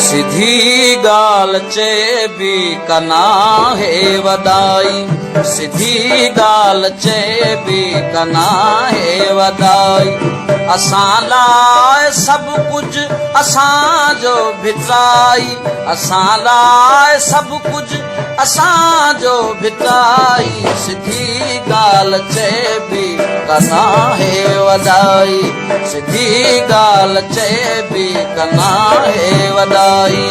سڌي ڳالهه چئبي ڪا ناهي وڏائي، سڌي ڳالهه چئبي ڪا ناهي وڏائي، اسان لاء سڀ ڪجهه اسان جو ڀٽائي، اسان لاء سڀ ڪجهه اسان جو ڀٽائي، سڌي ڳالهه چئبي ڪا ناهي وڏائي. سڌي ڳالهه چئبي ڪا ناهي وڏائي.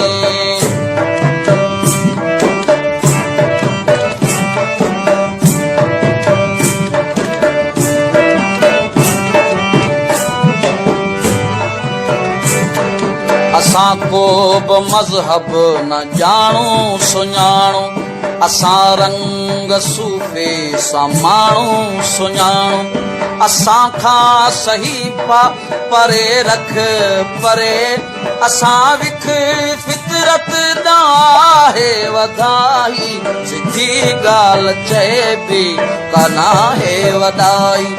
اسان ڪو به مذهب نه ڄاڻون سڃاڻون، اسان رنگ صوفي سان ماڻهو سڃاڻون، اسان کان صحيفا پري رک پري، اسان وک فطرت ڏانهن آهي وڌائي، سڌي ڳالهه چئبي ڪا ناهي وڏائي،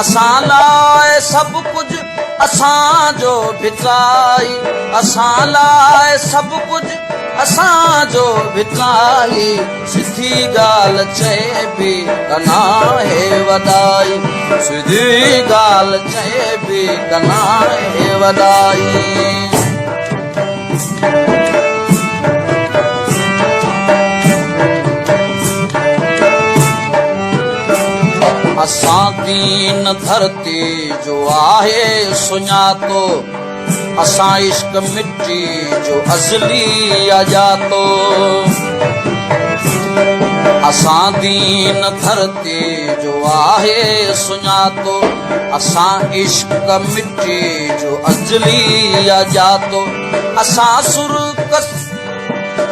اسان لاء سڀ ڪجهه اسان جو ڀٽائي، اسان لاء سڀ ڪجهه اسان جو ڀٽائي. سڌي ڳالهه چئبي ته ناهي وڏائي، سڌي ڳالهه چئبي ته ناهي وڏائي. اسان دين ڌرتي جو آهي سڃاتو. اسان عشق مٽي جو ازلي آ ڄاتو، اسان دين ڌرتي جو آهي سڃاتو، اسان عشق مٽي جو ازلي آ ڄاتو، اسان سر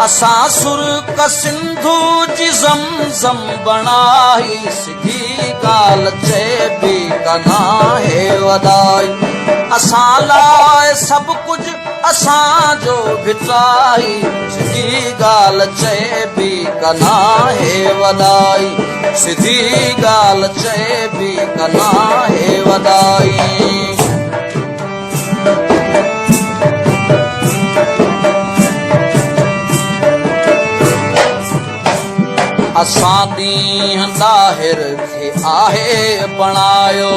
اسان سرڪ سنڌو جي زم زم بڻائي، سڌي ڳالهه چئبي ڪا ناهي وڏائي، اسان لاء سڀ ڪجهه اسان جو ڀٽائي، سڌي ڳالهه چئبي ڪا ناهي وڏائي، سڌي ڳالهه چئبي ڪا ناهي وڏائي. اسان ڏينهن ڏاهر کي آهي بڻايو.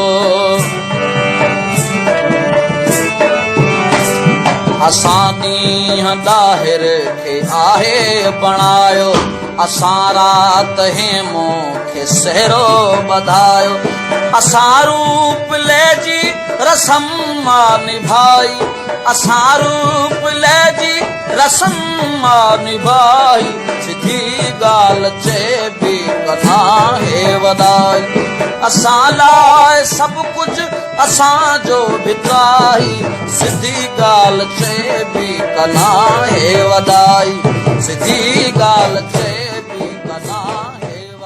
اسان ڏينهن ڏاهر کي آهي بڻايو. اسان رات هيمون کي سهرو ٻڌايو. اسان روپ لي جي رسم آ نڀائي. اسان روپ لي جي رسم آ نڀائي. سڌي ڳالهه چئبي ڪا ناهي وڏائي. اسان لاء سڀ ڪجهه اسان جو ڀٽائي. سڌي ڳالهه چئبي ڪا ناهي وڏائي. سڌي ڳالهه چئبي.